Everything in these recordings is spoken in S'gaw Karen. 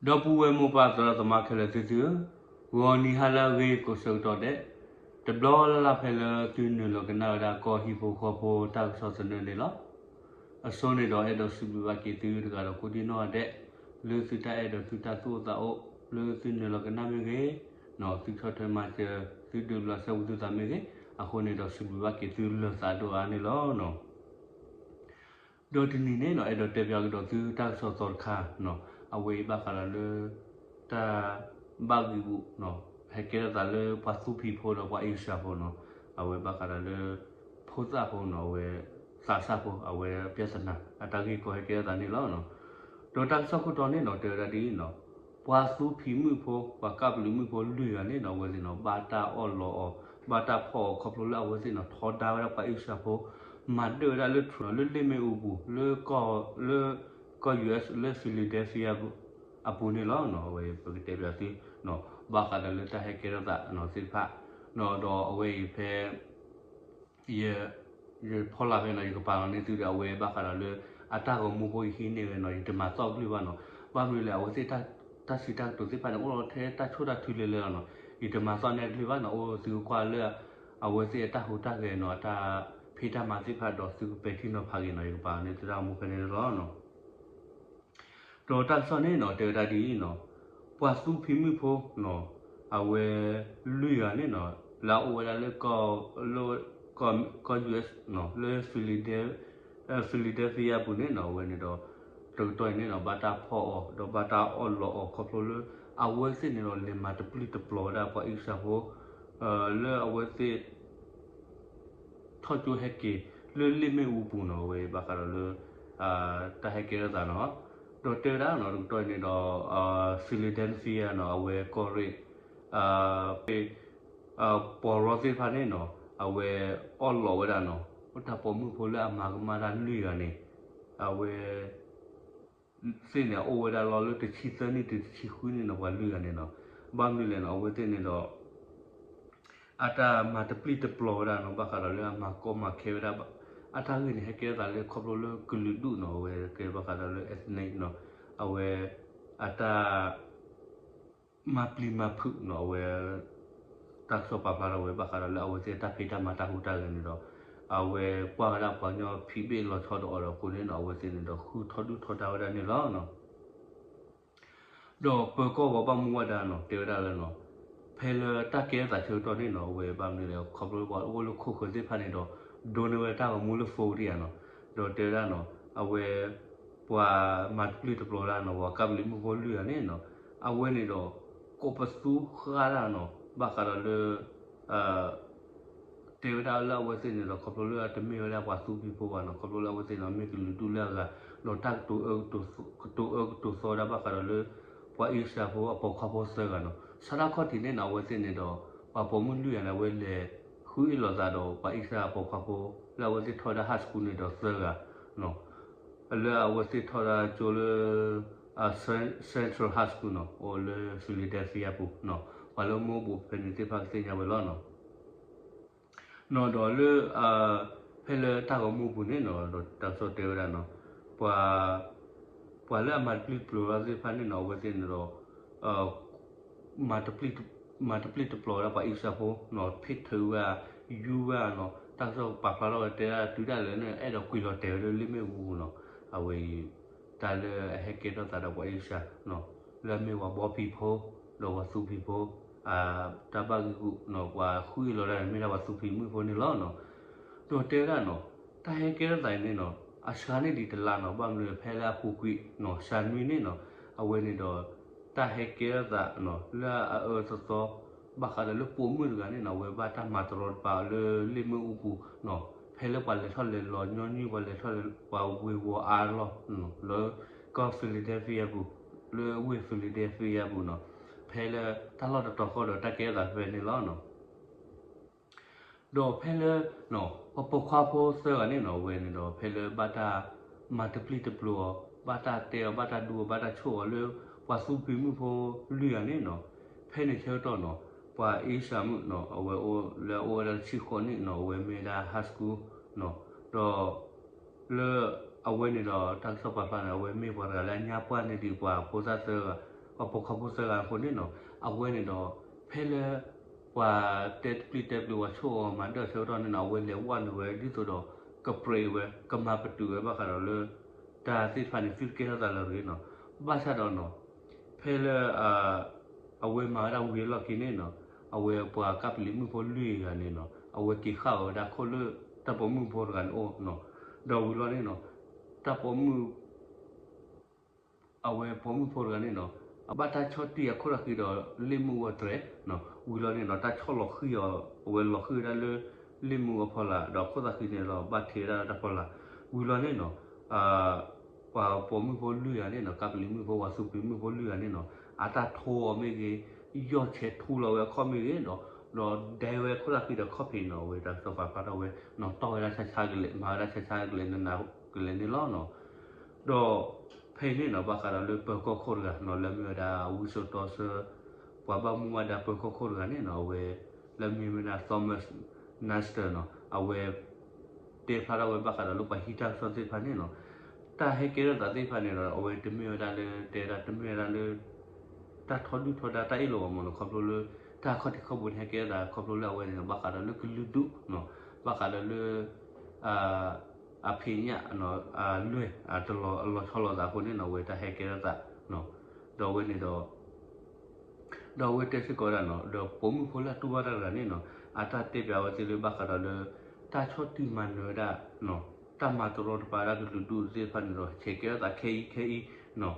ဒီပုၢ်ဝဲၢ်မိၢ်ပၢ်သရၣ်သမါခဲလၢာ်သုသုဧၢ, ဂီၤနံၤဟါလၢအဂ့ၤကိးဆၢကတီၢ်ဒဲး, တဘျီလၢ်လၢ်ဖဲလၢသုနုာ်လီၤကနၣ်ဝဲဒၣ်ကီၢ်ဟံၣ်ဖိဃီဖိတၢ်ကစီၣ်သနၢၣ်န့ၣ်လီၤ. အဆိန့ၣ်ဒီးအဲၣ်ဒိးစံးဘျုးဘၣ်က့ၤသုတဂၤဒီးကိးဒံနီၢ်ဂၤဒဲး, လၢသုတၢ်အဲၣ်ဒိးသုတၢ်သူၣ်အိၣ်သးအိၣ်, လၢသုနုာ်လီၤကနၣ်မ့ၢ်ဂ့ၤ, သုဆီၣ်ထွဲမၤစၢၤ, သုဒုးဘျးစဲဘူးသုသးမ့ၢ်ဂ့ၤ, အဃိန့ၣ်ဒီးစံးဘျုးဘၣ်က့ၤသုလၢာ်သးဒိၣ်အါန့ၣ်လီၤ. ဒီးတနံၤန့ၣ်နီၤ အဲၣ်ဒိးတဲပၠးကဒီးသုတၢ်ကစီၣ်သီတခါနီၤ, အဝဲအံၤဘၣ်ဃးဒီးလၢ တၢ်ဘၣ်ဂံာ်ဂူာ်နီၤ, ဟဲကဲထီၣ်သးလၢပှၤသူဖံးဖိဒီးပှၤအ့ရှၢၣ်ဖိနီၤ, အဝဲဘၣ်ဃးဒီးလၢ ဖိသၣ်ဖိနီၤ, အဝဲ သးစၢ်ဖိ အဝဲ ပြဿနာ အတၢ်ဂ့ၢ်ကီဟဲကဲထီၣ်သးန့ၣ်လီၤ. ဒီးတၢ်ကစီၣ်ခိၣ်တီန့ၣ်နီၤ တဲဝဲဒၣ်ဒ်အံၤနီၤ, ပှၤသူဖံးမုၢ်ဖိ ပှၤကၢ်ပလုးမုၢ်ဖိလွံၢ်ဂၤန့ၣ်နီၤ အဝဲသ့ၣ်နီၤ ဘၣ်တၢ်အီၣ်လီးအီၤ ဘၣ်တၢ်ဖီၣ်အီၤခီဖျိလၢအဝဲသ့ၣ်နီၤ ထီဒါဝဲဒၣ်ပှၤအ့ရှၢၣ်ဖိ မၤဒၢၣ်ဝဲဒၣ်လၢ Trump နီၤ လၢလ့ၣ်မ့ၣ်အူပူၤ လၢ လၢ ကီၢ် U S လၢ Philadelphia အပူၤန့ၣ်လီၤ. အဝဲပကတဲပၠးသု ဘၣ်ဃးဒီးလၢတၢ်ဟဲကဲထီၣ်သးသ့ၣ်တဖၣ် ဒီးအဝဲအံၤဖဲ ယ ယဖီလာ်ဖဲနီၤ ယကပာ်လီၤန့ၢ်သုဒီး အဝဲဘၣ်ဃးဒီးလၢ အတၢ်ဂီၤမူဖိယဟံးန့ၢ်ဝဲနီၤ ယတမၤသီၣ်ကလုၢ်ဘၣ်နီၤ. ဘၣ်မနုၤလဲၣ် အဝဲသ့ၣ် တၢ်စံးတၢ်ကတိၤသ့ၣ်တဖၣ်န့ၣ် အိၣ်လီၤထဲတၢ်ဆိၣ်တၢ်ထုလဲၤလဲၤလီၤနီၤ. ယတမၤသီၣ်န့ၢ်ကလုၢ်ဘၣ်နီၤ, အိၣ်သုကကွၢ်လၢ အဝဲသ့ၣ်အတၢ်ဟူးတၢ်ဂဲၤနီၤ အတၢ်ဖံးတၢ်မၤသ့ၣ်တဖၣ်ဒီးသုကပဲာ်ထံနီၤဖးက့ၤနီၤ ယကပာ်လီၤန့ၢ်သုတၢ်ဂီၤမူဖဲန့ၣ်လီၤ. ဒီးတၢ်ကစီၣ်န့ၣ်နီၤ တဲဝဲဒၣ်ဒ်အံၤနီၤ, ပှၤသူဖံးမုၢ်ဖိနီၤ အဝဲ လွံၢ်ဂၤန့ၣ်နီၤ လၢအအိၣ်ဝဲဒၣ်လၢ လၢ ကီၢ် U S နီၤ လၢ Philadelphia အပူၤန့ၣ်နီၤ အဝဲန့ၣ်ဒီး တကတီၢ်အံၤန့ၣ်နီၤ ဘၣ်တၢ်ဖီၣ်အီၤ ဒီးဘၣ်တၢ်အီၣ်လီးအီၤခီဖျိလၢ အဝဲသ့ၣ်န့ၣ်ဒီး လဲၤမၤတပျုၢ်တပျီၤဝဲဒၣ်ပှၤအ့ရှၢၣ်ဖိ လၢအဝဲသ့ၣ် ထီၣ်ကၠိဟဲက့ၤ လၢလ့ၣ်မ့ၣ်အူပူၤနီၤ အဝဲဘၣ်ဃးဒီးလၢ တၢ်ဟဲကဲထီၣ်သးနီၤ. ဒီးတဲဝဲဒၣ်နီၤ တကတီၢ်အံၤန့ၣ်ဒီး Philadelphia နီၤ အဝဲကီၢ်ရ့ၣ် ပှၤရီသ့ၣ်တဖၣ်န့ၣ်နီၤ အဝဲအီၣ်လီးဝဲဒၣ်နီၤ အိၣ်တၢ်ပိာ်မုၣ်ဖိလၢအမၤကမၣ်တၢ်လွံၢ်ဂၤန့ၣ် အဝဲ သ့ၣ်န့ၣ် အအိၣ်ဝဲဒၣ်လီၤလၢတဆံသၢနံၣ်တုၤတဆံဃုနံၣ်နီၤ ပှၤလွံၢ်ဂၤန့ၣ်နီၤ. ဘၣ်မနုၤလဲၣ်နီၤ အဝဲသ့ၣ်န့ၣ်ဒီး အတၢ်မၤတပျုၢ်တပျီၤဝဲဒၣ်နီၤ ဘၣ်ဃးဒီးလၢအမၤကီမၤခဲဝဲဒၣ် အတၢ်ဂ့ၢ်န့ၣ် ဟဲကဲထီၣ်သးလၢခီဖျိလၢကလုာ်ဒူၣ်နီၤ အဝဲကဲဘၣ်ဃးဒီးလၢ ethnic နီၤ အဝဲ အတၢ် မၤပျံၤမၤဖုးနီၤ အဝဲ တၢ်ကစီၣ်ပာ်ဖျါထီၣ်ဝဲ ဘၣ်ဃးဒီးလၢအဝဲသ့ၣ်အတၢ်ဖံးတၢ်မၤတၢ်ဟူးတၢ်ဂဲၤန့ၣ်ဒီး အဝဲကွၢ်ဝဲဒၣ်ပှၤကညီဖံးဘ့ၣ်လီၤဆီဒီးအီၤဒီးအဃိန့ၣ်နီၤ အဝဲသ့ၣ်န့ၣ်ဒီး ဃုထီဒုၣ်ထီဒါဝဲဒၣ်န့ၣ်လီၤ. ဒီးပၢၤကီၢ်ပှၤဘၣ်မူဘၣ်ဒါနီၤ တဲဝဲဒၣ်လၢနီၤ ဖဲလၢတၢ်ကဲထီၣ်သးဆၢကတီၢ်န့ၣ်နီၤ အဝဲဘၣ်မနုၤလဲၣ် ခီဖျိလၢပှၤအိၣ်လၢခိၣ်ဃၢၤသ့ၣ်တဖၣ်န့ၣ်ဒီး ဒိးန့ၢ်ဝဲတၢ်ဂီၤမူလၢ phone တယၤနီၤ ဒီးတဲဝဲဒၣ်နီၤ အဝဲ ပှၤမၤတပျုၢ်တပျီၤဝဲဒၣ်နီၤ ပှၤကၢ်ပလုးမုၢ်ဖိလွံၢ်ဂၤန့ၣ်နီၤ အဝဲန့ၣ်ဒီး ကိးပသူဃာ်ဒၣ်နီၤ ဘၣ်ဃးဒီးလၢ တဲဝဲဒၣ်လၢအဝဲသ့ၣ်န့ၣ်ဒီး ခီဖျိလၢအတမ့ၢ်ဝဲဒၣ်ပှၤသူဖံးဖိဘၣ်နီၤ ခီဖျိလၢအဝဲသ့ၣ်န့ၣ် မ့ၢ်ကလုာ်ဒူၣ်လၢအဂၤ ဒီးတၢ်ကတိၤအၢကတိၤသီဒၣ်ဘၣ်ဃးဒီးလၢ ပှၤအ့ရှၢၣ်ဖိအပိာ်ခွါဖိသၢဂၤနီၤ ဆါတၢ်ခီၣ်ထံးန့ၣ်နီၤ အဝဲသ့ၣ်န့ၣ်ဒီး ပှၤပိာ်မုၣ်လွံၢ်ဂၤန့ၣ် အဝဲလဲၤဃုအ့ၣ်လိာ်သးဒီးပှၤအ့ရှၢၣ်အပိာ်ခွါဖိ လၢအဝဲသ့ၣ်ထီၣ်ဝဲဒၣ် high school န့ၣ်ဒီးသၢဂၤနီၤ လၢအဝဲသ့ၣ်ထီၣ်ဝဲဒၣ်ကၠိလၢ Central High School နီၤ အိၣ်လၢ Philadelphia ပူၤနီၤ ပှၤလၢမူဘူးဖဲန့ၣ်သ့ၣ်တဖၣ်ကသ့ၣ်ညါဝဲလီၤနီၤ နီၤဒီးလၢ ဖဲလၢတၢ်ဂီၤမူပူၤန့ၣ်နီၤ ဒီးတၢ်ကစီၣ်တဲဝဲဒၣ်နီၤ ပှၤ ပှၤလၢအမၤတပျုၢ်တပျီၤဝဲဒၣ်သ့ၣ်တဖၣ်န့ၣ်နီၤ အဝဲသ့ၣ်န့ၣ်ဒီး မၤတပျုၢ် မၤတပျုၢ်တပျီၤဝဲဒၣ်ပှၤအ့ရှၢၣ်ဖိနီၤ ဖ့ၣ်ထုးဝဲ ယူဝဲနီၤ တၢ်ကစီၣ်ပာ်ဖျါထီၣ်ဝဲတဲဒၣ်တုၤဒၣ်လဲာ်န့ၣ် အဲၣ်ဒိးကွံာ်လီၤတဲာ်ဝဲလၢလ့ၣ်မ့ၣ်အူပူၤနီၤ အဝဲအံၤ တၢ်လၢအဟဲကဲထီၣ်သးဒီးပှၤအ့ရှၢၣ်နီၤ လၢအမ့ၢ်ပှၤဘီဖံးဖိ ဒီးပှၤသူဖံးဖိ တၢ်ဘၣ်ဂံာ်ဂူာ်နီၤ ပှၤဃုအ့ၣ်လီၤဒၣ်န့ၣ် မ့ၢ်ဒၣ်ပှၤသူဖံးမုၢ်ဖိန့ၣ်လီၤနီၤ ဒီးတဲဝဲဒၣ်နီၤ တၢ်ဟဲကဲထီၣ်သးအံၤန့ၣ်နီၤ အစှၤန့ၢ်ဒံးတလါနီၤ ဘၣ်မနုၤဖဲလၢအပူၤကွံာ်နီၤ စှၤနွံန့ၣ်နီၤ အဝဲန့ၣ်ဒီး တၢ်ဟဲကဲထီၣ်သးနီၤ လၢအအၢသီသီ ဘၣ်ဃးဒီးလၢပိာ်မုၣ်တဂၤန့ၣ်နီၤ အဝဲဘၣ်တၢ်မၤတရီတပါလၢလ့ၣ်မ့ၣ်အူပူၤနီၤ ဖဲလၢပှၤလဲၤထီၣ်လဲၤလီၤညီနုၢ် ပှၤလဲၤထီၣ်လဲၤ ပှၤဝ့ၤဝီၤအါလီၢ်နီၤ လၢကီၢ် Philadelphia ပူၤ လၢဝ့ၢ် Philadelphia ပူၤနီၤ ဖဲလၢတၢ်လီၢ်တတီၤဃီဒီးတၢ်ကဲထီၣ်သးဖဲန့ၣ်လီၤနီၤ ဒီးဖဲလၢ ပှၤပိာ်ခွါဖိသၢဂၤန့ၣ်နီၤ အဝဲန့ၣ်ဒီး ဖဲလၢဘၣ်တၢ်မၤတပျုၢ်တပျီၤအီၤ ဘၣ်တၢ်တဲအီၤ ဘၣ်တၢ်ဒူအီၤ ဘၣ်တၢ်ဆိၣ်အီၤလၢ ပှၤသူဖံးမုၢ်ဖိလွံၢ်ဂၤန့ၣ်နီၤ ဖဲန့ၣ်ဆၢကတီၢ်နီၤ ပှၤအ့ရှၢၣ်မုၣ်နီၤ အဝဲအိၣ်လၢအအိၣ်ဝဲဒၣ်တဆံဃိးနံၣ်နီၤ အဝဲမ့ၢ်ဝဲဒၣ် high school နီၤ ဒီး လၢအဝဲန့ၣ်ဒီး တၢ်ကစီၣ်ပာ်ဖျါန့ၣ် အဝဲမ့ၢ်ပှၤတဂၤလၢအညါပှၢ်န့ၢ်ဒံးပှၤဖိသၣ်သၢဂၤ ပှၤပိာ်ခွါဖိသၢဂၤအဃိန့ၣ်နီၤ, အဝဲန့ၣ်ဒီး ဖဲလၢ ပှၤတဲတပျုာ်တဲပျုာ် ပှၤဆိၣ်အီၤမၤဒၢၣ်အဆၢကတီၢ်န့ၣ်နီၤ, အဝဲလဲၤဝဲနုာ်ဝဲဒ်သိးဒီး ကပြဲးဝဲ ကမၤပတုာ်ဝဲဘၣ်ဃးဒီးလၢ တၢ်သ့ၣ်တဖၣ်န့ၣ် သုတကဲထီၣ်သးလၢၤတဂ့ၤနီၤ. ဘၣ်ဆၣ်ဒီးနီၤ, ဖဲလၢ အဝဲမၤဝဲဒၣ်ဝံၤအလီၢ်ခံန့ၣ်နီၤ, အဝဲပှၤကပ္ပလီမုၣ်ဖိလွံၢ်ဂၤန့ၣ်နီၤ, အဝဲက့ၤဃၣ်ဝဲဒၣ်ခိၣ်လၢ တၢ်ပိာ်မုၣ်ဖိတဂၤန့ၣ်အိၣ်နီၤ. ဒီးဝံၤလီၤန့ၣ်နီၤ, တၢ်ပိာ်မုၣ် အဝဲပိာ်မုၣ်ဖိတဂၤန့ၣ်နီၤ, အဘၣ်တၢ်ဆီၣ်တံၢ်အခိၣ်သးဃံဒီးလ့ၣ်မုၢ်ဝဲတြဲၤနီၤ. ဝံၤလီၤန့ၣ်နီၤ, တၢ်ဆီၣ်လီၤဃံအီၤ, အဝဲလီၤဃံဝဲဒၣ်လၢ လ့ၣ်မုၢ်အဖီလာ်, ဒီးခိၣ်သးဃံန့ၣ်လီၤ ဘၣ်ထံးဝဲဒၣ်တၢ်ဖီလာ်. ဝံၤလီၤန့ၣ်နီၤ, ပှၤပိာ်မုၣ်ဖိလွံၢ်ဂၤန့ၣ်နီၤ, ကပ္ပလီမုၣ်ဖိ ပှၤသူဖံးမုၣ်ဖိလွံၢ်ဂၤန့ၣ်နီၤ, အတၢ်ထိအီၤမ့ၢ်ဂ့ၤ, ယီၢ်ဆဲးထူလီၤဝဲအခီၣ်မ့ၢ်ဂ့ၤနီၤ, ဒီးဒဲဝဲခိၣ်သးဃံဒီးခီၣ်ဖံးနီၤ, အဝဲတၢ်ကစီၣ်ပာ်ဖျါထီၣ်ဝဲနီၤ, တီၢ်ဝဲဒၣ်ဆါဆါကလဲာ်, မၤဝဲဒၣ်ဆါဆါကလဲာ်နးနးကလဲာ်န့ၣ်လီၤနီၤ. ဒီးဖဲအံၤန့ၣ်နီၤ, ဘၣ်ဃးဒီးလၢပၢၤကီၢ်ခိၣ်တဂၤနီၤ, လၢမ့ၢ်ဝဲဒၣ်ဝံစိာ်တီဆၢ ပှၤဘၣ်မူဘၣ်ဒါပၢၤကီၢ်ခိၣ်တဂၤန့ၣ်နီၤ, အဝဲ လၢမ့ၢ်ဝဲဒၣ် Thomas Nestor နီၤ, အဝဲ တဲဖျါထီၣ်ဝဲဘၣ်ဃးဒီးလၢပှၤဟံးတၢ်ကစီၣ်သ့ၣ်တဖၣ်န့ၣ်နီၤ, တၢ်ဟဲကဲထီၣ်သးသ့ၣ်တဖၣ်န့ၣ်ဒီး အဝဲတမ့ၢ်ဝဲဒၣ်လၢ တဲဒၣ်တမ့ၢ်ဝဲဒၣ်လၢ တၢ်ထီဒုၣ်ထီဒါတၢ်အ့ၣ်လိာ်ဘၣ်မ့ၢ်နီၤ, ခီဖျိလၢ တၢ်ခီၣ်ထံးခီၣ်ဘိန့ၣ် ဟဲကဲထီၣ်သး ခီဖျိလၢအဝဲန့ၣ်နီၤ, ဘၣ်ဃးဒီးလၢကလုာ်ဒူၣ်နီၤ, ဘၣ်ဃးဒီးလၢ အဖံးညၣ် အလွဲၢ် အလီၤဆီလိာ်သးအဃိန့ၣ်နီၤ, အဝဲတၢ်ဟဲကဲထီၣ်သးနီၤ. ဒီးအဝဲန့ၣ်ဒီး ဒီးအဝဲတဲစ့ၢ်ကီးဝဲဒၣ်နီၤ, ဒီးပိာ်မုၣ်ဖိလၢအတူၢ်ဘၣ်တၢ်တဂၤန့ၣ်နီၤ, အတၢ်တဲပျးဝဲသ့ၣ်လၢဘၣ်ဃးဒီးလၢ တၢ်ဆီၣ်တံၢ်မၤနၢၤဝဲဒၣ် တၢ်မၤတရီတပါဝဲဒၣ်ကလုာ်ဒူၣ်သ့ၣ်တဖၣ်န့ၣ်ဒီး ဆဲးကဲထီၣ်သးခဲအံၤခဲအံၤနီၤ,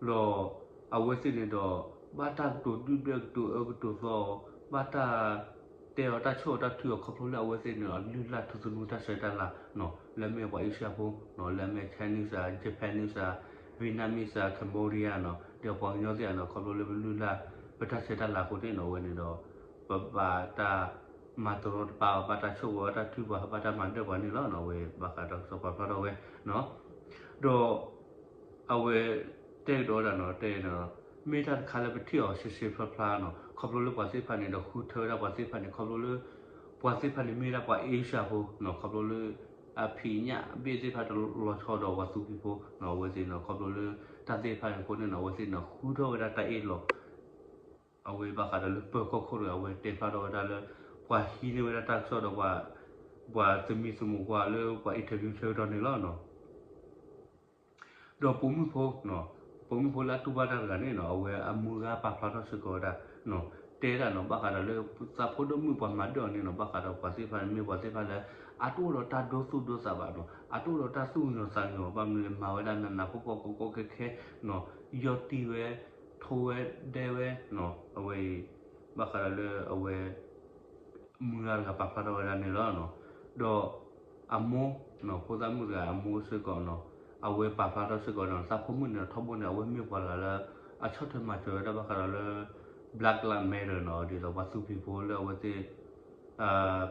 ဒီးအဝဲသ့ၣ်န့ၣ်ဒီး ဘၣ်တၢ်ကတိၤဒုၣ်ဒွဲၣ်ကတိၤအၢကတိၤသီအီၤ, ဘၣ်တၢ်တဲအီၤတၢ်ဆိၣ်အီၤတၢ်ထုအီၤ ခီဖျိလၢအဝဲသ့ၣ်န့ၣ်ဒီး လုၢ်လၢ်ထူသနူတၢ်ဆဲးတၢ်လၤနီၤ, လၢအမ့ၢ်ပှၤအ့ရှါဖိနီၤ, လၢအမ့ၢ် Chinese ဧါ, Japanese ဧါ, Vietnamese ဧါ, Cambodia နီၤ, ဒီးပှၤကညီသ့ၣ်ဧါနီၤ, ခီဖျိလၢပလုၢ်လၢ် ပတၢ်ဆဲးတၢ်လၤအဃိန့ၣ်နီၤ, အဝဲန့ၣ်ဒီး ပဘၣ်တၢ်မၤတရီတပါအီၤ, ဘၣ်တၢ်ဆိၣ်အီၤ ဘၣ်တၢ်ထုပှၤ ဘၣ်တၢ်မၤဒၢၣ်ပှၤန့ၣ်လီၤနီၤ, အဝဲဘၣ်ဃးဒီးကစီၣ်ပာ်ဖျါထီၣ်ဝဲနီၤ. ဒီး အဝဲ တဲကဒီးဝဲဒၣ်နီၤ, တဲနီၤ, မ့ၢ်တၢ်တခါလၢပထံၣ်အီၤရှဲရှဲဖျါဖျါနီၤ, ခီဖျိလၢပှၤသ့ၣ်တဖၣ်န့ၣ်ဒီး ဃုထၢဝဲဒၣ်ပှၤသ့ၣ်တဖၣ်န့ၣ် ခီဖျိလၢ ပှၤသ့ၣ်တဖၣ်န့ၣ်မ့ၢ်ဒၣ်ပှၤအ့ရှါဖိနီၤ, ခီဖျိလၢ အဖံးညၣ်အဘ့ၣ်သ့ၣ်တဖၣ်တလီၤဆီဒီးပှၤသူဖံးဖိနီၤ, အဝဲသ့ၣ်နီၤ, ခီဖျိလၢ တၢ်သ့ၣ်တဖၣ်န့ၣ်အဃိန့ၣ်နီၤ, အဝဲသ့ၣ်န့ၣ် ဃုထၢဝဲဒၣ်တၢ်အ့ၣ်လိာ် အဝဲဘၣ်ဃးဒီးလၢပၢၤကီၢ်ခိၣ်တဂၤ အဝဲတဲဖျါထီၣ်ဝဲဒၣ်လၢ ပှၤဟံးန့ၢ်ဝဲဒၣ်တၢ်ကစီၣ်ဒီး ပှၤသမံသမိးကွၢ်လၢပှၤ interview ဆၢကတီၢ်န့ၣ်လီၤနီၤ. ဒီးပိာ်မုၣ်ဖိနီၤ, ပိာ်မုၣ်ဖိလၢအတူၢ်ဘၣ်တၢ်တဂၤန့ၣ်နီၤ, အဝဲအမုၢ်ဂၤပာ်ဖျါထီၣ်စ့ၢ်ကီးဝဲဒၣ်နီၤ, တဲဒၣ်နီၤ, ဘၣ်ဃးဒီးလၢ သးဖိဒိၣ်မုၣ်ပှၤမၤဒၢၣ်အီၤန့ၣ်နီၤ, ဘၣ်ဃးဒီးပှၤသ့ၣ်တဖၣ်န့ၣ် မ့ၢ်ပှၤသ့ၣ်တဖၣ်လၢ အတအိၣ်ဒီးတၢ်ဒိသူၣ်ဒိသးဘၣ်နီၤ, အတအိၣ်ဒီးတၢ်သူၣ်ကညီၤသးကညီၤ ဘၣ်မနုၤလဲၣ် မၤဝဲဒၣ်နးနးဖှီၣ်ဖှီၣ်ကီကီခဲခဲနီၤ, ယီၢ်တံၢ်ဝဲ ထိဝဲ ဒဲဝဲနီၤ, အဝဲအံၤ ဘၣ်ဃးဒီးလၢအဝဲ မုၢ်ဂၤတဂၤပာ်ဖျါထီၣ်ဝဲဒၣ်န့ၣ်လီၤနီၤ. ဒီးအမိၢ်နီၤ, ဖိသၣ်မုၣ်တဂၤအမိၢ်စ့ၢ်ကီးနီၤ, အဝဲပာ်ဖျါထီၣ်စ့ၢ်ကီးနီၤ, သးဖိမုၣ်န့ၣ် ထီဘိန့ၣ် အဝဲမ့ၢ်ပှၤတဂၤလၢ အဆီၣ်ထွဲမၤစၢၤဝဲဒၣ်ဘၣ်ဃးဒီးလၢ Black Lives Matter နီၤ, ဒ်သိးပှၤသူဖံးဖိလၢအဝဲသ့ၣ်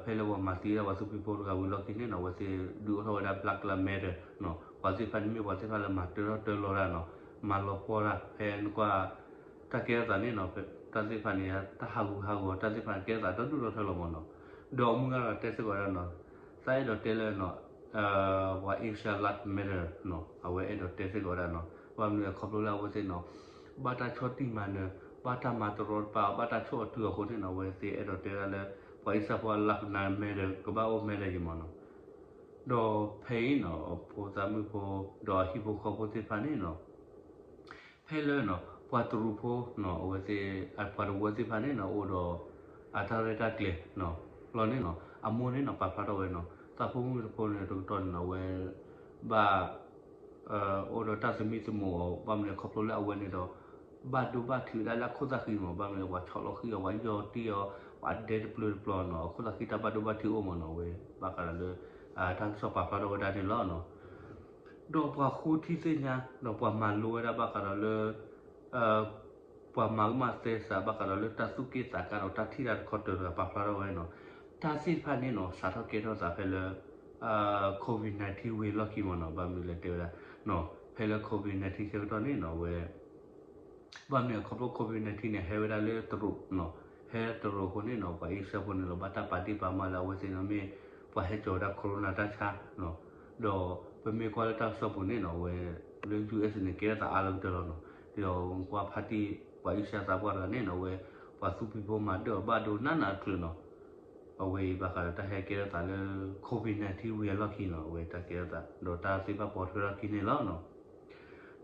ဖဲလၢပှၤမၤသံဝဲဒၣ်ပှၤသူဖံးဖိတဂၤဝံၤလီၢ်ခံန့ၣ်နီၤ, အဝဲသ့ၣ်ဒုးအိၣ်ထီၣ်ဝဲဒၣ် Black Lives Matter နီၤ, ပှၤသ့ၣ်တဖၣ်န့ၣ်မ့ၢ်ပှၤသ့ၣ်တဖၣ်လၢမၤတၢထီၣ်တၢလီၤတၢ်နီၤ, မၤလီၤပှီၢ်တၢ် ဖဲနကွၢ် တၢ်ကဲထီၣ်သးန့ၣ်နီၤ, တၢ်သ့ၣ်တဖၣ်န့ၣ် တၢ်ဟးဂူာ်ဟးဂီၤ တၢ်သ့ၣ်တဖၣ်န့ၣ် ကဲထီၣ်သးဒီဒူၣ်ဒီထၢလီၤမ့ၢ်နီၤ. ဒီးမုၢ်ဂၤဒီးတဲစ့ၢ်ကီးဝဲဒၣ်နီၤ, သးအဲၣ်ဒိးတဲလၢ ပှၤ Asia Lives Matter နီၤ, အဝဲအဲၣ်ဒိးတဲစ့ၢ်ကီးဝဲဒၣ်နီၤ, ဘၣ်မနုၤလဲၣ် ခီဖျိလၢအဝဲသ့ၣ်နီၤ, ဘၣ်တၢ်ဆီၣ်တံၢ်မၤနၢၤ ဘၣ်တၢ်မၤတရီတပါ ဘၣ်တၢ်ဆိၣ်အီၤတုၤအီၤအဃိန့ၣ်နီၤ, အဝဲသ့ၣ်အဲၣ်ဒိးတဲဒၣ်လၢ ပှၤအ့ရှါဖိအ Lives Matter ကဘၣ်အိၣ် matter ယံၤမ့ၢ်နီၤ. ဒီးဖဲအံၤနီၤ ဖိသၣ်မုၣ်ဖိ ဒီးအဟံၣ်ဖိဃီဖိသ့ၣ်တဖၣ်န့ၣ်နီၤ, ဖဲလၢနီၤ ပှၤတရူးဖိနီၤ အဝဲသ့ၣ် ပှၤတဝၢသ့ၣ်တဖၣ်န့ၣ်နီၤ အိၣ်ဒီး အတၢ်ရဲၣ်တၢ်ကျဲၤနီၤ လီၤန့ၣ်နီၤ အမိၢ်န့ၣ်နီၤ ပာ်ဖျါထီၣ်ဝဲနီၤ သးဖိမုၣ်ဖိန့ၣ်တကတီၢ်န့ၣ်နီၤ အဝဲ ဘၣ် အိၣ်ဒီးတၢ်သမံသမိးအီၤ ဘၣ်မနုၤလဲၣ် ခီဖျိလၢအဝဲန့ၣ်ဒီး ဘၣ်ဒိဘၣ်ထံးဝဲဒၣ်လၢအခိၣ်သးဃံမ့ၢ် ဘၣ်မနုၤလဲၣ် ပှၤဆီၣ်လီၤဃံအီၤ ပှၤယီၢ်တံၢ်အီၤ ပှၤဒဲတပျုာ်တပျီၤနီၤ အခိၣ်သးဃံတၢ်ဘၣ်ဒိဘၣ်ထံးအိၣ်မ့ၢ်နီၤ အဝဲ ဘၣ်ဃးဒီးလၢ တၢ်ကစီၣ်ပာ်ဖျါထီၣ်ဝဲဒၣ်န့ၣ်လီၤနီၤ. ဒီးပှၤဃိထံသ့ၣ်ညါ ဒီးပှၤမၤလိဝဲဒၣ်ဘၣ်ဃးဒီးလၢ ပှၤမၤကမၣ်သဲစးဘၣ်ဃးဒီးလၢတၢ်သူၣ်က့ၣ်သးကါဒီးတၢ်ထံၣ်တၢ်တခီတၢၤတဂၤပာ်ဖျါထီၣ်ဝဲနီၤ တၢ်သ့ၣ်တဖၣ်န့ၣ်နီၤ စးထီၣ်ကဲထီၣ်သးဖဲလၢ COVID nineteen ဝံၤအလီၢ်ခံမ့ၢ်နီၤ ဘၣ်မနုၤလဲၣ်တဲဝဲဒၣ် ဖဲလၢ COVID nineteen ဆၢကတီၢ်န့ၣ်နီၤ အဝဲ ဘၣ်မနုၤလဲၣ် ခီဖျိ COVID nineteen န့ၣ် ဟဲဝဲဒၣ်လၢတရူးနီၤ ဟဲတရူးအဃိန့ၣ်နီၤ ပှၤအ့ရှါဖိန့ၣ်လီၤ ဘၣ်တၢ်ပာ်ဒ့ၣ်ပာ်မၤလၢအဝဲသ့ၣ်နီၤ မ့ၢ်ပှၤဟဲကၠီၤဝဲဒၣ် corona တၢ်ဆါနီၤ ဒီးပမ့ၢ်ကွၢ်လၢတၢ်ကစီၣ်ပူၤန့ၣ်နီၤ အဝဲ လၢ US န့ၣ် ကဲထီၣ်သးအါလၢကတၢၢ်လီၤနီၤ ဒီးကွၢ်ဖါတံၢ် ပှၤအ့ရှါသးပှၢ်တဂၤန့ၣ်နီၤ အဝဲ ပှၤသူဖံးဖိမၤဒၢၣ်အီၤဘၣ်ဒိနးနးအချုးနီၤ. အဝဲအံၤဘၣ်ဃးဒီးတၢ်ဟဲကဲထီၣ်သးလၢ COVID nineteen ဝံၤအလီၢ်ခံနီၤ အဝဲတၢ်ကဲထီၣ်သး ဒီးတၢ်သ့ၣ်တဖၣ်ပိာ်ထွဲထီၣ်ခံန့ၣ်လီၤနီၤ.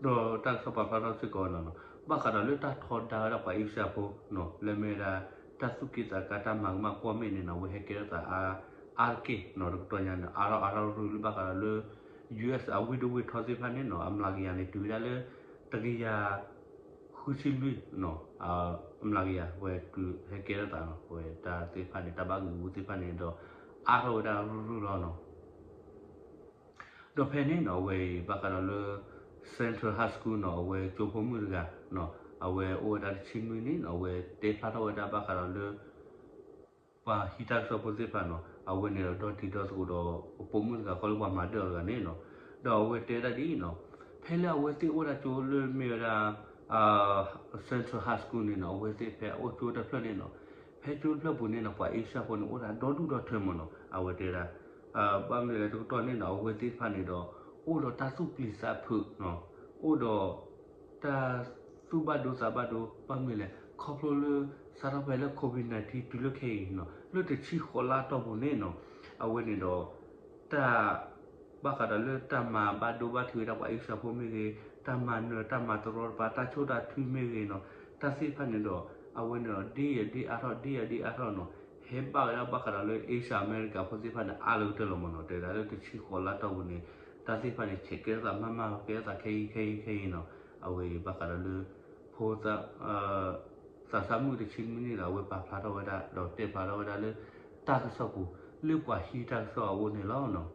ဒီးတၢ်ကစီၣ်ပာ်ဖျါထီၣ်စ့ၢ်ကီးနီၤ ဘၣ်ဃးဒီးလၢတၢ်ထီဒါဝဲဒၣ်ပှၤအ့ရှါဖိနီၤ လၢမ့ၢ်ဝဲဒၣ် တၢ်သူၣ်က့ၣ်သးကါတၢ်မၤကမၣ်ကွီၢ်မ့ၣ်န့ၣ်နီၤ အဝဲဟဲကဲထီၣ်သးအါတက့ၢ်နီၤ တကတီၢ်ညါန့ၣ် အါထီၣ်အါထီၣ်ရူၢ်လၢဘၣ်ဃးဒီးလၢ ယူၢ်အ့း အဝ့ၢ်ဒိၣ်ဝ့ၢ်ထီသ့ၣ်တဖၣ်န့ၣ်နီၤ အမျးကယၤန့ၣ် တုၤဝဲဒၣ်လၢ တကယၤ ဃုဆံလွံၢ်နီၤ အမျးကယၤ ဝဲတုၤဟဲကဲထီၣ်သးနီၤ ဝဲတၢ်သ့ၣ်တဖၣ်န့ၣ် တၢ်ဘၣ်ဂံာ်ဂူာ်သ့ၣ်တဖၣ်န့ၣ်ဒီး အါထီၣ်ဝဲဒၣ်ရူၢ်ရူၢ်လီၤနီၤ. ဒီးဖဲန့ၣ်နီၤ အဝဲအံၤဘၣ်ဃးဒီးလၢ Central High School နီၤ အဝဲကၠိဖိမုၣ်တဂၤနီၤ အဝဲအိၣ်ဝဲဒၣ်တဆံနွံနံၣ်နီၤ အဝဲတဲဖျါထီၣ်ဝဲဒၣ်ဘၣ်ဃးဒီးလၢ ပှၤဟံးတၢ်ကစီၣ်ဖိသ့ၣ်တဖၣ်နီၤ အဝဲန့ၣ်ဒီးဒီတံၤဒီသကိးဒီး ပိာ်မုၣ်တဂၤဃီလၢပှၤမၤဒၢၣ်အီၤတဂၤန့ၣ်နီၤ ဒီးအဝဲတဲဒၣ်ဒ်အံၤနီၤ ဖဲလၢအဝဲသ့ၣ်အိၣ်ဒၣ်ကၠိလၢမ့ၢ်ဝဲဒၣ် Central High School န့ၣ်နီၤ အဝဲသ့ၣ်ဖဲအအိၣ်ကၠိတဖျၢၣ်န့ၣ်နီၤ ဖဲကၠိတဖျၢၣ်ပူၤန့ၣ်နီၤ ပှၤအ့ရှါဖိန့ၣ်အိၣ်ဒၣ်ဒီဒူၣ်ဒီထၢမးနီၤ အဝဲတဲဒၣ် ဘၣ်မနုၤလဲၣ်တကတီၢ်န့ၣ်နီၤ အဝဲသ့ၣ်တဖၣ်န့ၣ်ဒီး အိၣ်ဒီးတၢ်သူၣ်ပျံၤသးဖုးနီၤ အိၣ်ဒီး တၢ်သူၣ်ဘၣ်ဒိသးဘၣ်ဒိ ဘၣ်မနုၤလဲၣ် ခီဖျိလၢ စးထီၣ်ဖဲလၢ COVID nineteen တုၤလၢခဲအံၤနီၤ လၢတဆံဃိးလါတီၢ်ပူၤန့ၣ်နီၤ အဝဲန့ၣ်ဒီး တၢ် ဘၣ်ဃးဒီးလၢတၢ်မၤဘၣ်ဒိဘၣ်ထံးဝဲဒၣ်ပှၤအ့ရှါဖိမ့ၢ်ဂ့ၤ, တၢ်မၤနၢၤ တၢ်မၤတရီတပါ တၢ်ဆိၣ်တၢ်ထုမ့ၢ်ဂ့ၤနီၤ, တၢ်သ့ၣ်တဖၣ်န့ၣ်ဒီး အဝဲန့ၣ်ဒီး ဒ်အဒ်အါထီၣ် ဒ်အဒ်အါထီၣ်နီၤ, ဟဲဘၣ်ဝဲဒၣ်ဘၣ်ဃးဒီးလၢ Asia America ဖိသ့ၣ်တဖၣ်န့ၣ် အါလၢကတၢၢ်လီၤမးနီၤ, တဲဒၣ်လၢတဆံဃိးလါတီၢ်ပူၤန့ၣ် တၢ်သ့ၣ်တဖၣ်န့ၣ် ဆဲးကဲထီၣ်သးမးမး ကဲထီၣ်သးခဲအံၤခဲအံၤခဲအံၤနီၤ, အဝဲအံၤဘၣ်ဃးဒီးလၢ ဖိ သးစၢ်မုၣ်တဆံနွံနံၣ်ဒီး အဝဲပာ်ဖျါထီၣ်ဝဲဒၣ် ဒီးတဲဖျါထီၣ်ဝဲဒၣ်လၢ တၢ်ကစီၣ်ပူၤ လၢပှၤဟံးတၢ်ကစီၣ်အအိၣ်န့ၣ်လီၤနီၤ.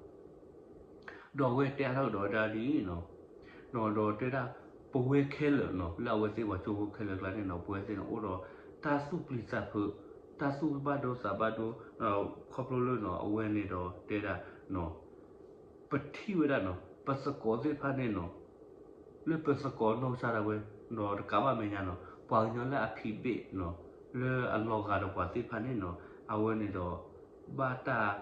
ဒီးအဝဲတဲအါထီၣ်ကဒီးဝဲဒၣ်ဒ်အံၤနီၤ, ဒီးတဲဒၣ် ပဝဲခဲလၢာ်နီၤ လၢအဝဲသ့ၣ်ပှၤကၠိဖိခဲလၢာ်ကျါန့ၣ်နီၤ ပဝဲသ့ၣ်န့ၣ် အိၣ်ဒီးတၢ်သူၣ်ပျံၤသးဖုး တၢ်သူၣ်ဘၣ်ဒိသးဘၣ်ဒိ ခီဖျိလၢနီၤ အဝဲန့ၣ်ဒီးတဲဒၣ်နီၤ ပထံၣ်ဝဲဒၣ်နီၤ ပသကိးသ့ၣ်တဖၣ်န့ၣ်နီၤ လၢပသကိးနီၢ်ကစၢ်ဒၣ်ဝဲ ဒီးတကးဘၣ်မဲာ်ညါနီၤ ပှၤကညီလၢအဖံးဘ့ၣ်နီၤ လၢအလီၤဂာ်ဒီးပှၤသ့ၣ်တဖၣ်န့ၣ်နီၤ အဝဲန့ၣ်ဒီး ဘၣ်တၢ်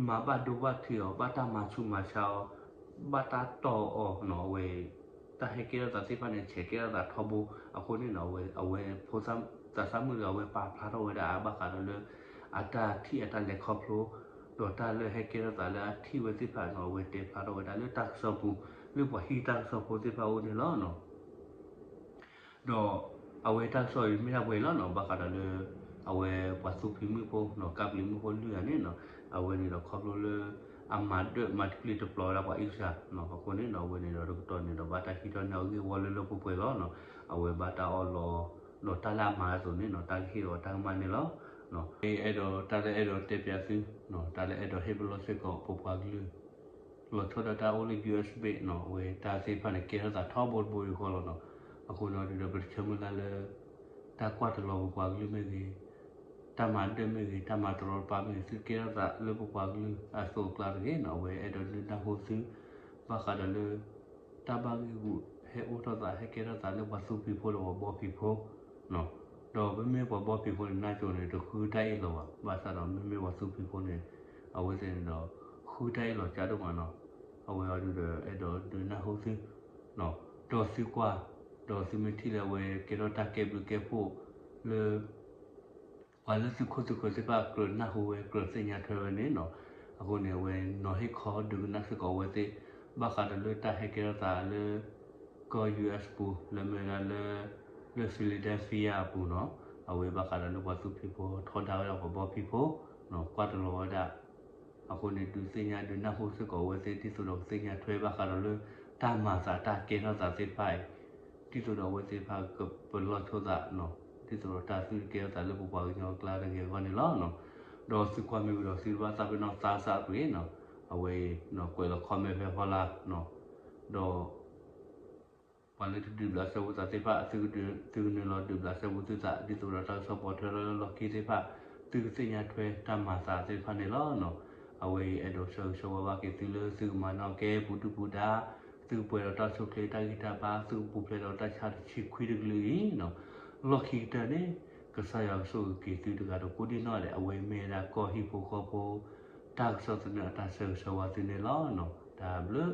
မၤဘၣ်ဒိဘၣ်ထံးအီၤ ဘၣ်တၢ်မၤဆူးမၤဆါအီၤ ဘၣ်တၢ်တီၢ်အီၤနီၤ အဝဲ တၢ်ဟဲကဲထီၣ်သးသ့ၣ်တဖၣ်န့ၣ် ဆဲးကဲထီၣ်သးထီဘိ အဃိန့ၣ်နီၤ အဝဲ အဝဲဖိသးစၢ်မုၣ်တဂၤ အဝဲပာ်ဖျါထီၣ်ဝဲဒၣ်အါဘၣ်ဃးဒီးလၢ အတၢ်ထံၣ်အတၢ်လဲၤခီဖျိ ဒီးတၢ်လၢဟဲကဲထီၣ်သးလၢအထံၣ်ဝဲသ့ၣ်တဖၣ်နီၤ အဝဲတဲဖျါထီၣ်ဝဲဒၣ်လၢတၢ်ကစီၣ်ပူၤ လၢပှၤဟံးတၢ်ကစီၣ်ဖိသ့ၣ်တဖၣ်အအိၣ်န့ၣ်လီၤနီၤ. ဒီးအဝဲတၢ်ကစီၣ်အံၤမ့ၢ်ဒၣ်ပှဲၤလီၤနီၤ ဘၣ်ဃးဒီးလၢ အဝဲပှၤသူဖံးမုၣ်ဖိနီၤ ကးပျံၤမုၣ်ဖိလွံၢ်ဂၤန့ၣ်နီၤ အဝဲန့ၣ်ဒီးခီဖျိလၢ အမၤဒၢၣ်မၤတပျံၤတပျီၤဝဲဒၣ်ပှၤအ့ရှါနီၤ အဃိန့ၣ်နီၤ အဝဲန့ၣ်ဒီးတကတီၢ်န့ၣ်ဒီး ဘၣ်တၢ်ဟံးထီၣ်န့ၢ်အဂ့ၢ်ဝီလၢလၢပှဲၤပှဲၤလီၤနီၤ အဝဲဘၣ်တၢ်အီၣ်လီၤ ဒီးတၢ်လၢအမၤအသိးန့ၣ်နီၤ တၢ်ကဟ့ၣ်ဒီးတၢ်ကမၣ်န့ၣ်လီၤ. အဲၣ်ဒိးတၢ်လၢအဲၣ်ဒိးတဲပၠးသုနီၤ တၢ်လၢအဲၣ်ဒိးဟ့ၣ်ပလီၢ်စ့ၢ်ကီး ပပှၤကလုာ် လီၤဆီဒၣ်တၢ်အိၣ်လၢ ယူႇအၢတ်ႉသ် ဘ့ၣ်နီၤ အဝဲတၢ်သ့ၣ်တဖၣ်န့ၣ် ကဲထီၣ်သးထီဘိတဘိအံၤဃီလီၤနီၤ. အဃိန့ၣ်ဒီး ပတဆၢမုၢ်လၢ်လၢ တၢ်ကွၢ်တလီၤပပှၤကလုာ်မ့ၢ်ဂ့ၤ, တၢ်မၤဒၢၣ်မ့ၢ်ဂ့ၤ, တၢ်မၤတရီတပါမ့ၢ်ဂ့ၤ, သုကဲထီၣ်သးလၢပပှၤကလုာ်အသိးအကျါတဂ့ၤနီၤ. အဝဲအဲၣ်ဒိးဒုးနၢ်ဟူသု ဘၣ်ဃးဒီးလၢ တၢ်ဘၣ်ဂ့ၢ်ဂူာ်ဟဲအိၣ်ထီၣ်သး ဟဲကဲထီၣ်သးလၢပှၤသူဖံးဖိဒီးပှၤဘီဖံးဖိ ဒီးပမ့မ့ၢ်ပှၤဘီဖံးဖိန့ၣ် နၢ်ကၠိန့ၣ် တဃုတၢ်အ့ၣ်လိာ်ဘၣ်. ဘၣ်ဆၣ်ဒီးမ့မ့ၢ်ပှၤသူဖံးဖိန့ၣ် အဝဲသ့ၣ်န့ၣ်ဒီး ဃုတၢ်အ့ၣ်လိာ်ကၠါဒိၣ်မးနီၤ. အဝဲအံၤဒီး အဲၣ်ဒိးဒုးနၢ်ဟူသု ဒီးသုကွၢ် ဒီးသုမ့ၢ်ထံၣ်လၢအဝဲကဲထီၣ်တၢ်ကဲဘျုးကဲဖှိၣ်လၢ ပှၤလၢသုခိၣ်သုဃၢၤသ့ၣ်တဖၣ် ကြၢးနၢ်ဟူဝဲ ကြၢးသ့ၣ်ညါထွဲဝဲန့ၣ်နီၤ. အဃိန့ၣ် အဝဲနီၤဟ့ၣ်ခီဒုးကနၣ်စ့ၢ်ကီးအဝဲသ့ၣ် ဘၣ်ဃးဒီးလၢတၢ်ဟဲကဲထီၣ်သးလၢ ကီၢ် ယူႇအၢတ်ႉသ် ပူၤ လၢမ့ၢ်ဝဲဒၣ်လၢ လၢ Philadelphia အပူၤနီၤ. အဝဲဘၣ်ဃးဒီးလၢပှၤသူဖံးဖိထီဒါဝဲဒၣ်ပှၤဘီဖံးဖိ ကွၢ်တလီၤဝဲဒၣ် အဃိန့ၣ် ဒုးသ့ၣ်ညါဒုးနၢ်ဟူစ့ၢ်ကီးအဝဲသ့ၣ် ဒ်သိးဒီးကသ့ၣ်ညါထွဲဘၣ်ဃးဒီးလၢ တၢ်မၤသးတၢ်ကဲထီၣ်သးသ့ၣ်တဖၣ်အံၤ ဒ်သိးဒီးအဝဲသ့ၣ်တဖၣ်ကပလီၢ်ဆိသးနီၤ ဒ်သိးဒီးတၢ်သုတကဲထီၣ်သးလၢပပှၤကညီအကျါတဂ့ၤအဂီၢ်န့ၣ်လီၤ. ဒီးသုကွၢ်မ့ၢ်ဝံၤဒီးသုတဘၣ်သးပ့ၤနီၣ်သးစၢ်အပှ့ၤနီၤ အဝဲအံၤ ကွဲးလီၤ comment ဖဲဖီလာ် ဒီး ပှၤလၢတဒုးဘျးစဲဘူးသးသ့ၣ်တဖၣ် သုကနုာ်လီၤဒုးဘျးစဲဘူးသုသး ဒ်သိးဒီးတၢ်ကစီၣ်ပိာ်ထွဲလၢလီၢ်ခံသ့ၣ်တဖၣ် သုကသ့ၣ်ညါထွဲတၢ်မၤသးသ့ၣ်တဖၣ်န့ၣ်လီၤ. အဝဲအံၤအဲၣ်ဒိးဆၢဂ့ၤဆၢဝါဘၣ်က့ၤသုလၢသုကမၤနၢၤကဲပူၤဒုၣ်ပူၤဒါ သုကပှဲၤဒီးတၢ်ဆိၣ်ချ့တၢ်ဂံၢ်တၢ်ဘါ သုကပူၤဖျဲးဒီးတၢ်ဆါတဆံခွံတကလုာ်အံၤနီၤ လီၢ်ခံကတၢၢ်န့ၣ် ကစၢ်ယွၤကဆိၣ်ဂ့ၤက့ၤသုတဂၤဒီးကိးဒံၣ်နီၣ်ဒဲး အဝဲမ့ၢ်ဝဲဒၣ်ကီၢ်ဟံၣ်ဖိဃီဖိ တၢ်ကစီၣ်သနၢၣ်အတၢ်ဆၢဂ့ၤဆၢဝါသုန့ၣ်လီၤ. တၢ်ဘျုး